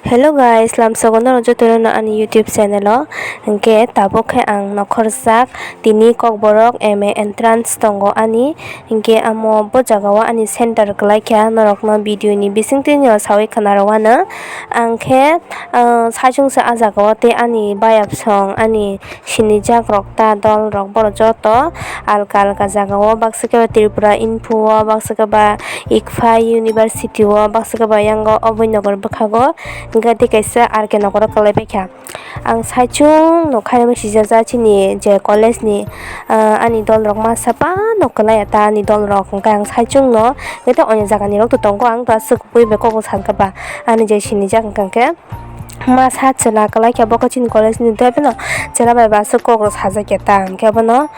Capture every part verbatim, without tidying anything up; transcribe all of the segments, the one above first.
Hello guys, lamsogo norok jotono no ani YouTube channel o. Hinkhe tabuk khe ang nokhorjak tini Kokborok M A entrance tongo ani. Hinkhe amo bo jaga o ani center kwlai kha, norok no video ni bisingtwi no sawi khwna rw ano. Ang khe, ah, saichung se ah jaga o tei ani bayap song ani sinijak rok ta dol rok borok joto alka alka jaga o, baksa khe ba Tripura Info o, baksa khe ba Ikphai University o, baksa khe ba yango Abhainagar bwkhago hinkhe tei kaisa R K Nagar o kwlai paikha. Ang saichung no khairokma sijajak chini je college ni, ah, ani dol rok masa phano kwlai ya ta ani dol rok hinkhe ang saichung no tei onyo jaga ni rok to tongo ang to aswk kubui bai kok bo sankha ba ani je sinijak hinkhe. Masa chwla kwlai khe bo khe chini college ni tei phano chwla bai bo aswk kok rw sajak ya ta hinkhe bono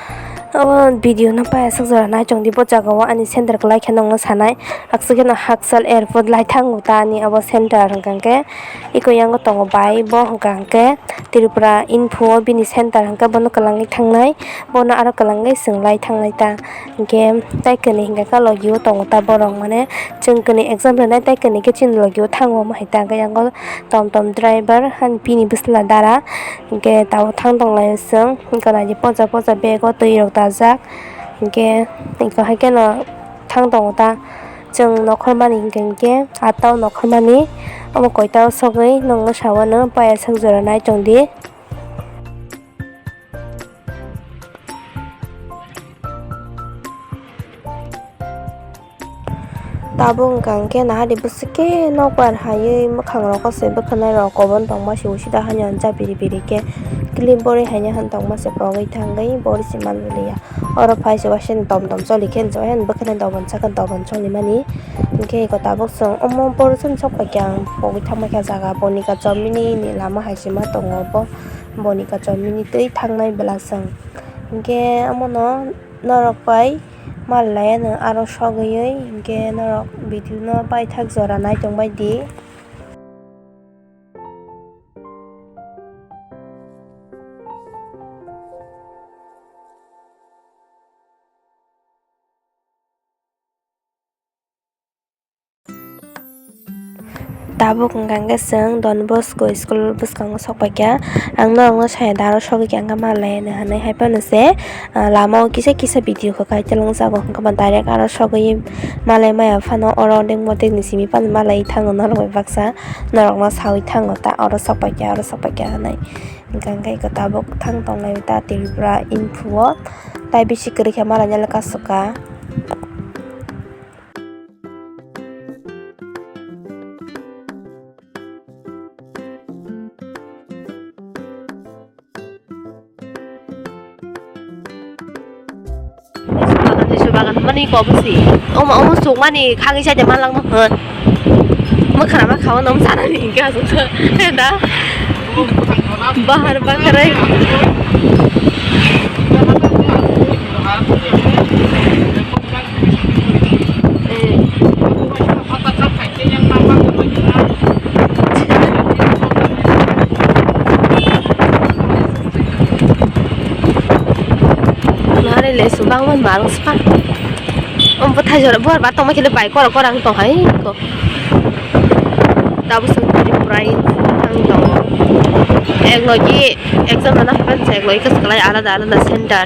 obo video no paiya swk jora nai chong di bo jaga o ani center kwlai khe nongno sanai aswk kheno Hakchal airport lai thango ta ani obo center hinkha hinkhe eko yango tongo bai bo hinkha hinkhe Tripura Info o bini center hinkhe bono kwlangwi thangnai bono aro kwlangwi chwng lai thangnai ta hinkhe tai kwnwi hinkha khe logi o tongo ta borok mane chwng kwnwi exam rwnai tai kwnwi khe chini logi o thango omo hai ta hinkhe yango. Tom tom driver hani bini bwsla dara hinkhe tabuk thang tong laio chwng hinkhe naidi poja poja bag o twi rok dajak hinkhe eko hai kheno thang tongo ta chwng nokhormani hinkhe hinkhe ata o nokhormani omo koita o sogwi nwngno sawano paiya sak jora nai tong di. Tabuk wngkha hinkhe nahadi bwswk khe nokbar haiwi mwkhangrok se bwkhanai rok kobon tongma se usida hani hanja biri biri khe clip borwi haini han tongma se pogwi thangwi borwi se manliya. Oro phai se waisani tom tom choli khe se waisani bwkhanai dobon sakha dobon cholimani hinkhe eko tabuk chwng omo borwi chwng sok paikha ang pogwi thangma khe jaga boni kachomini ni lama hai se ma tongo bo boni kachomini twi thangnai bwla chwng hinkhe omono. Norok bai mal laiya nwng aro sogwi hinkhe norok video no paithak jora nai tongbai di. Tabuk wngkha khe chwng Don Bosco school bwskango sok paikha. Ang norokno saya da aro sogwi khe ang khe ma laiya hinwi hai phano se, ah, lama o kisa kisa video khe kai twlang jago, hwnkhe ba direct aro sogwi malai maya phano oro odeng bodeng ni simi phano malai thango norok bai baksa norokno sawi thango ta oro sok paikha oro sok paikha hinwi. Hwnkhe tabuk thang tonglai ta Tripura Info o tai bisi kwrwi khe malaina le kasuk kha. Lisu bagan, lisu bagan, mani ko bwsi. Omo, omo sukmani khagwi saide manlangma hwn. Mwkhana ma khawa nom sanani hingke asuk da. Bahar bakrai. Nare le subang man marong span. Om bwthai jora buar ba tongma kile bai kora kora ang tong hai ko. Tabuk sung Tripura in ang tong. Ek logi exam rana hapan sa ek logi kas kalai alada alada center.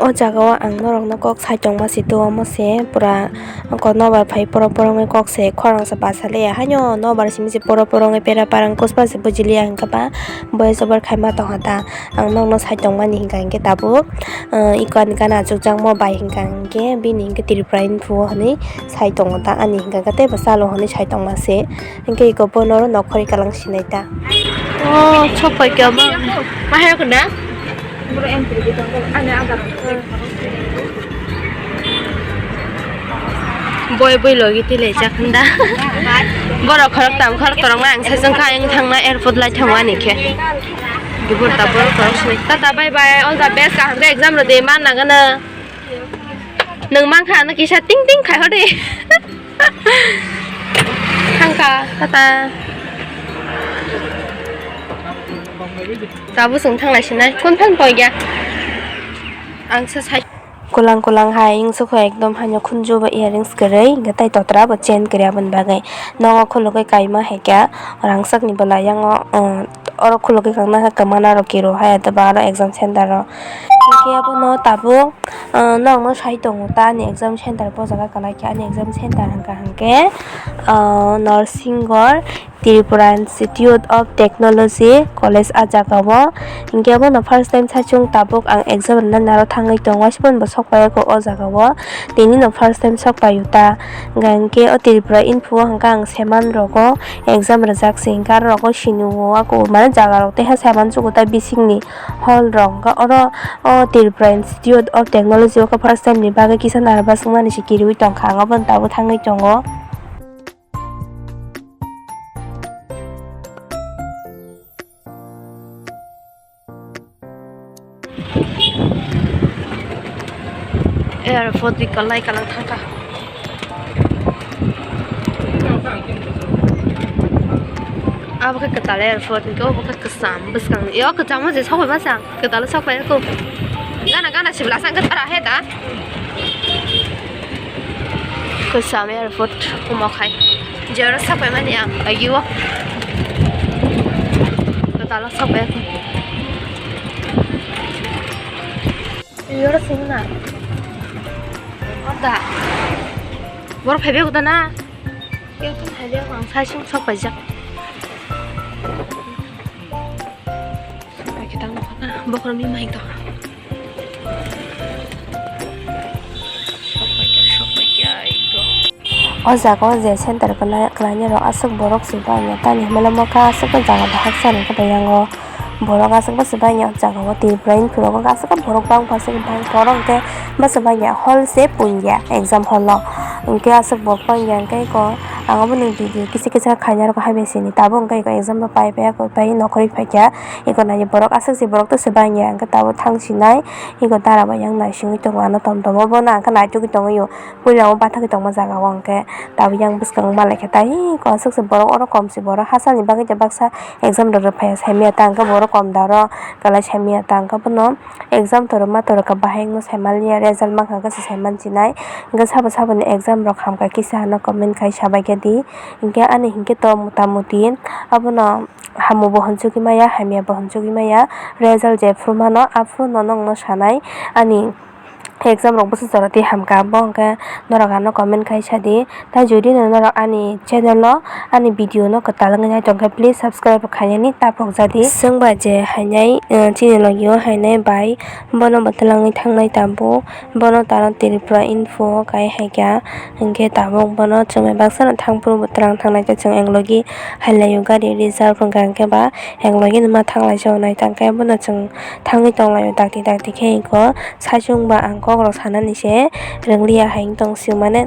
O jaga o ang norok no kok sai tongma si to omo se pura. Ang kok nobar phai porok porok wngwi kok se khorang se basa le ya haino nobar simi se porok porok wngwi pera parang kuspa se buji le ya hwnkhe ba boyes over khaima tongkha ta. Ang nokno sai tongmani hwnkha hinkhe tabuk, ah, iko ani gana achukjakma bai hwnkha hinkhe bini hinkhe Tripura ni phuo hinwi sai tongo ta ani hwnkha hinkhe teibo chalo hinwi sai tongma se hinkhe iko bono nokhorwi kalang sinai ta. Oh, sok pai khe obo. Ma hai khe na? Boi boi logi twi lai jak hwn da. Borok khorok tam khorok torok ma ang sai jong kha, ang thang na airport lai thango ani khe. Gibur ta borok torok sini. Tata bye bye, all the best, kaham khe exam rw di, man nang gana. Nwng man kha, ano kisa ting ting khai hor di. Thang kha, tata. Tabuk chwng thang lai sinai. Kun phan poi ya. Ang se sai. Kulang kulang hai wngsukha ekdom haino khunju bo earrings kwrwi, hwnkhe tei totra bo chain kwrwi aboni bagwi. Nogo khulugwi kaima hai khe rangchakni bwla yango, uh, oro khulugwi kangna khe kwmana rok kiro hai, atoba aro exam center o. Hwnkhe abono tabuk, uh, norokno sai tongo ta ani exam center bo jaga kwlai khe, ani exam center hwnkha hwnkhe, uh, Norsingor Tripura Institute of Technology College ah jaga o. Hwnkhe abono first time saichung tabuk ang exam rwna naro thangwi tongo, waisa phano bo sok pai o jaga o, tini no first time sok pai o ta. Hwnkhe o Tripura Info o hwnkha ang seman rogo exam rwjak se, hwnkhe aro rogo sini o ako mane jaga rok tei ha seman chugo ta bising ni hall rok, hwnkhe oro o Tripura Institute of Technology o khe first time ni bagwi kisa narwkba swngmani se kiriwi tongkha, ang abono tabuk thangwi tongo. Airport ni kwlai kwlai thangkha. Abo khe kwtal airport, hwnkhe obo khe kwcham bwskang. Yo, kwcham o je sokbai masa, kwtal o sokbai kho. Gana gana sibla sang khe para he da. Kwcham airport omo khai. Jero sapai mani ang agi o. Kwtal o sapai. Yoro sing na. Oda. Bor phaibe uda na. Yoro phaibe ang sai sung sapai jak. Bokhorokni mai tong. O jaga o je center kwlai, kwlainai rok aswk borok se bangya, tamni hwnmano mokha aswk o jaga bahai kwcharo khe bai yango. Borok aswk bwswk bangya o jaga o, Tripura ni phuru aswk o borok bangkha aswk bangkha, oro hwnkhe bwswk bangya hall se pungya exam hall o, hwnkhe aswk borok bangya hwnkhe eko ang obo ni video kisa kisa khainai rok hai bai sini tabuk hwnkhe eko exam rok pai pai ya koi pai nokhorwi phaikha. Eko nai borok aswk se borok to se bangya hwnkhe tabuk thang sinai eko dara bai yang naisingwi tongo ano tom tom o bono hwnkhe naitukgwi tongwi o puila o bathagwi tongma jaga o hwnkhe tabuk yang bwskango malaikha tai eko aswk se borok oro kom se borok hachal ni bagwi baksa exam rwrwk phaiya saimanya ta hwnkhe borok kom da oro kwlai saimanya ta hwnkhe bono exam to rwma to rwkha bahai wngno saimanya result mankha hwnkhe se saimansinai hwnkhe sabo saboni exam rok hamkha kisa hano comment khai sabaikha di hwnkhe ani hwnkhe to mota moti abono. Hamo bo hwnchugwi maya, hamya bo hwnchugwi maya, result jephru mano aphuru no nokno sanai ani exam rok bwswk jora twi hamkha, bo hwnkhe norok ano comment khai sadi. Tai jodi no norok ani channel o ani video no kwtal wngwi nai tongkhe please subscribe khainani taphok jadi. Chwngba je hainai, eh, chini logi o hainai bai bono bo twlangwi thangnai tabuk. Bono taro Tripura Info o kai hai kha, hwnkhe tabuk bono chwng bai baksa no thang phuru bo twlang thang nai khe chwng eklogi hai lai o gari reserve wngkha, hwnkhe ba eklogi no ma thang lai jao nai ta, hwnkhe bono chwng thangwi tong lai o dakti dakti khe eko saichung ba ang kok rok sanani se rwng liya hai wng tong sio mane,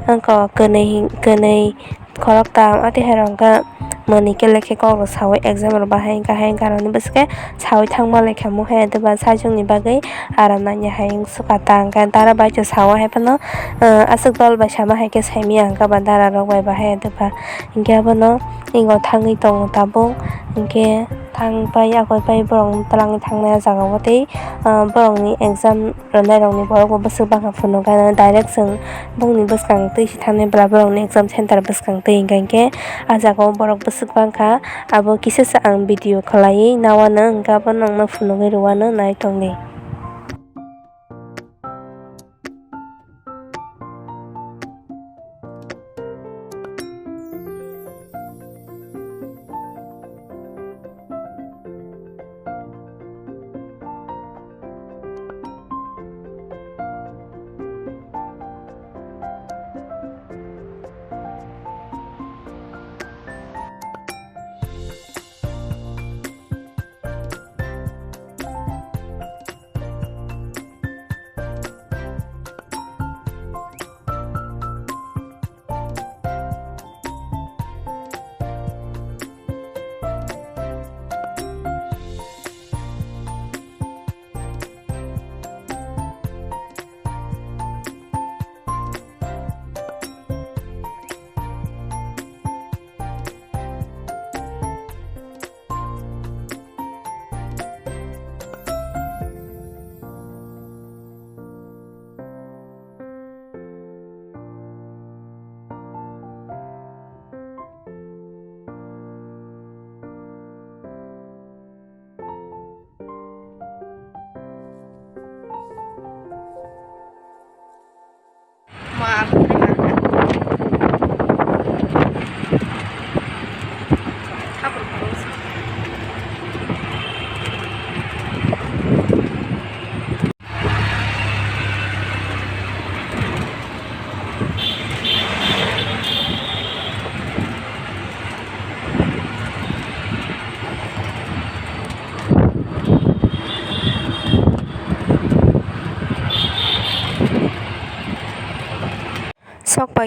ang kok kwnwi kwnwi. Khoroktham, atwi hai rok hwnkhe mwnwi kele khe kok rok saui exam rok bahai hwnkha hai hwnkha rokni bwswk khe saui thangma lai kha mo hai, adeba saichung ni bagwi aram nangya hai wng sukha ta, hwnkhe dara bai to saui hai phano, ah, aswk dol bai sama hai khe saimanya hwnkha ba dara rok bai bahai adeba hwnkhe abono ego thangwi tongo tabuk hwnkhe thang pai yakoi pai borok twlangwi thangnai ah jaga o tei, ah, borokni exam. Rwnairokni borok bo bwswk bangkha phunukgana, direct chwng bongni bwskang twi se thangnai bwla borokni exam center bwskang twi hwnkha hinkhe ah jaga o borok bwswk bangkha. Abo kisa se ang video khwlaiwi nawano hwnkhe abo nokno phunugwi rwano nai tongdi.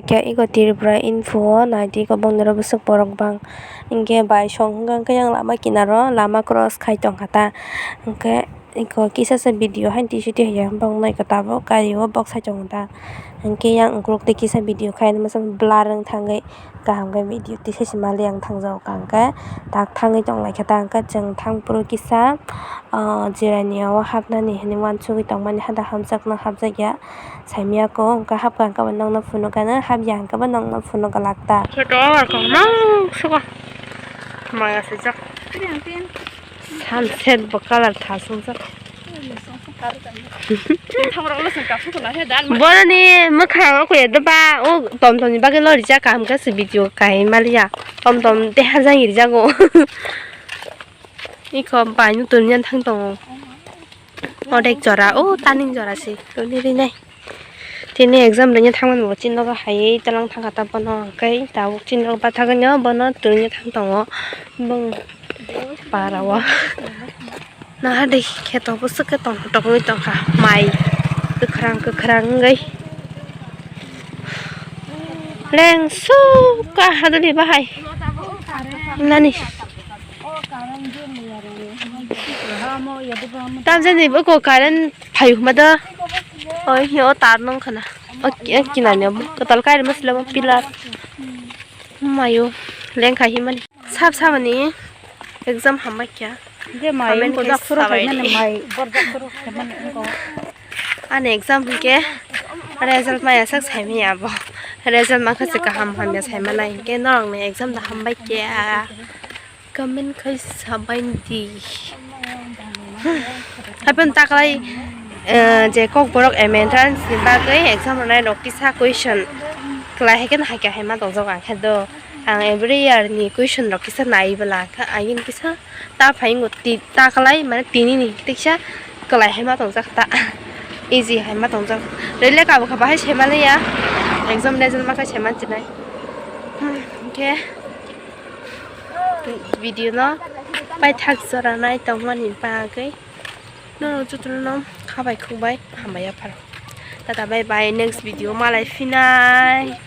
Khe iko Tripura Info o naidi, iko bongni oro bwswk borok bang. Hinkhe bai song hwnkha, hinkhe yang lama kinaro lama cross khai tongkha ta. Hinkhe iko kisasa video haino twi sitwi haiya, bongno iko tabuk gari o boksai tongo ta. Hinkhe yang ukuluk tei kisa video khai masa blur wng thangwi kaham khe video twi sesi mali ang thangjago, kaham khe tak thangwi tonglaikha ta. Hinkhe chwng thangphuru kisa, ah, jirania o hapnani hinwi uansugwi tongmani hada hamjakno hapjakya. Saimiyako wngkha, hapkha hwnkhe bo nokno phunukgano, hapya hwnkhe bo nokno phunukgwlak ta. Khe to aro kwbangma sugo. Maya swijak. Sunset bo colour thas wngjak. Boroni mwkhang o kuya doba, o tom tom ni bagwi lo rijak, kaham khe se video kahai maliya. Tom tom deha jani rijago. Iko bai no toni thang tongo. Odek jora, o taning jora se toni rinai. Tini exam rwna thangmani bo chinogo hai talang thangkha ta bono, hwnkhe tabuk chini bathagwino bono toni thang tongo. Bong para o. Naha de kheto bwswk khe tong tongwi tongkha mai kwkhwrang kwkhwrang wngwi. Lengsu ka haduli bahai nani. Tamjani bo ko current phayu huma da. Oi, o tar nong khana. O ki-, o kinani o kwtal kairima sila o pillar. Mayo lengkha himani. Sab sabani exam hambai kya. Je mai comment ko khe dak suru sabai khaimani, di. Mai bor dak suru khaimani ko. Ani exam hwnkhe result maya sak saimaya abo. Result mangkha se kaham hamya saimanai hwnkhe norokni exam da hambai kya. Comment khai sabaidi. Haipano taklai, eh, je Kokborok M entrance ni bagwi exam rwnai rok kisa question kwlai hai kheno hai kha hai ma tongjago ang khe do. Ang every year ni question rok kisa nai bwla kha, ayini kisa ta phaingo ti-, taklai mane tini ni tiksa kwlai hai ma tongjak ta. Easy hai ma tongjak. Rele kabo kha bahai se maliya. Exam result ma khai se man chinai. Hmm, hwnkhe video no paithak jora nai tongmani bagwi norok jotono khabai khukbai hambai yaphar. Tata bye bye, next video malai phinai.